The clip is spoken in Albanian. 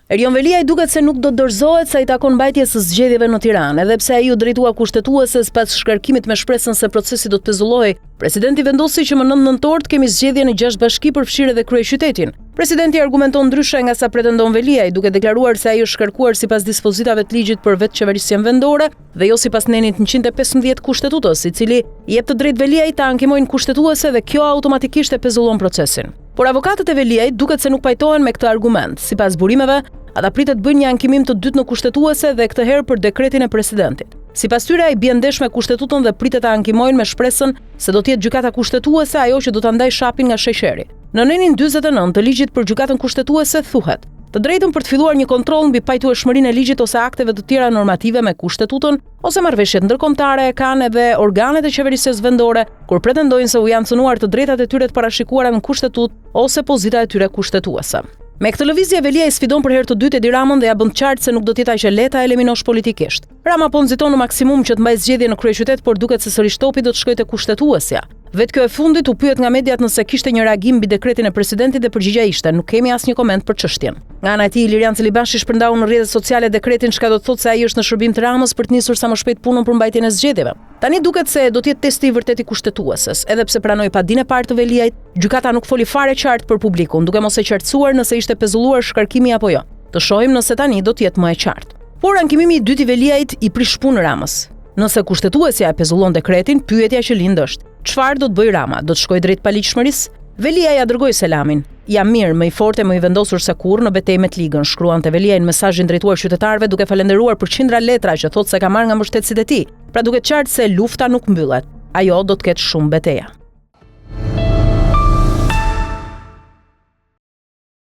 Erion Veliaj duket se nuk do të dorëzohet sa i takon mbajtjes së zgjedhjeve në Tiranë, edhe pse ai iu drejtua kushtetueses pas shkarkimit me shpresën se procesi do të pezullohej. Presidenti vendosi që më 9 nëntor të kemi zgjedhje në 6 bashki përfshirë edhe kryeqytetin. Presidenti argumenton ndryshe nga sa pretendon Veliaj, duke deklaruar se ai është shkarkuar sipas dispozitave të ligjit për vetëqeverisjen vendore dhe jo sipas nenit 115 Kushtetutës, i cili i jep të drejtë Veliajt ta ankimojë në kushtetuese dhe kjo automatikisht e pezullon procesin. Por avokatët e Veliajt duket se nuk pajtohen me këtë argument. Sipas burimeve, ata pritet të bëjnë një ankimim të dytë në kushtetuese dhe këtë herë për dekretin e presidentit. Sipas tyre, ai bie ndesh me kushtetutën dhe pritet ta ankimojnë me shpresën se do të jetë gjykata kushtetuese ajo që do ta ndajë shapin nga sheqeri. Në nenin 49 të ligjit për gjykatën kushtetuese thuhet: Të drejtën për të filluar një kontroll mbi pajtueshmërinë e ligjit ose akteve të tjera normative me kushtetutën ose marrëveshjet ndërkombëtare e kanë edhe organet e qeverisjes vendore kur pretendojnë se u janë cënuar të drejtat e tyre të parashikuara në kushtetutë ose pozita e tyre kushtetuese. Me këtë lëvizje Veliaj sfidon për herë të dytë Edi Ramën dhe ia bën të qartë se nuk do të jetë aq e lehtë ta eliminosh politikisht. Rama po nxiton në maksimum që të mbajë zgjedhje në kryeqytet, por duket se sërish topi do të shkojë te kushtetuesja. Vetë kjo e fundit u pyet nga mediat nëse kishte një reagim mbi dekretin e presidentit dhe përgjigja ishte nuk kemi asnjë koment për çështjen. Nga ana e tij, Ilirian Celibashi shpërndau në rrjetet sociale dekretin çka do të thotë se ai është në shërbim të Ramës për të nisur sa më shpejt punën për mbajtjen e zgjedhjeve. Tani duket se do të jetë testi i vërtetë i kushtetueses, edhe pse pranoi padinë e parë të Veliajt, gjykata nuk foli fare qartë për publikun, duke mos e qartësuar nëse ishte pezulluar shkarkimi apo jo. Të shohim nëse tani do të jetë më e qartë. Por ankimimi i dytë i Veliajt i prish punë Ramës. Nëse kushtetuesja e pezullon dekretin, pyetja që lind është: çfarë do të bëjë Rama? Do të shkojë drejt paligjshmërisë? Veliaj ia dërgoi selamin. Jam mirë, më i fortë e më i vendosur se kurrë në betejë me të ligën, shkruante Veliaj në mesazhin drejtuar qytetarëve duke falënderuar për qindra letra që thotë se ka marrë nga mbështetësit e tij. Pra duket qartë se lufta nuk mbyllet. Ajo do të ketë shumë beteja.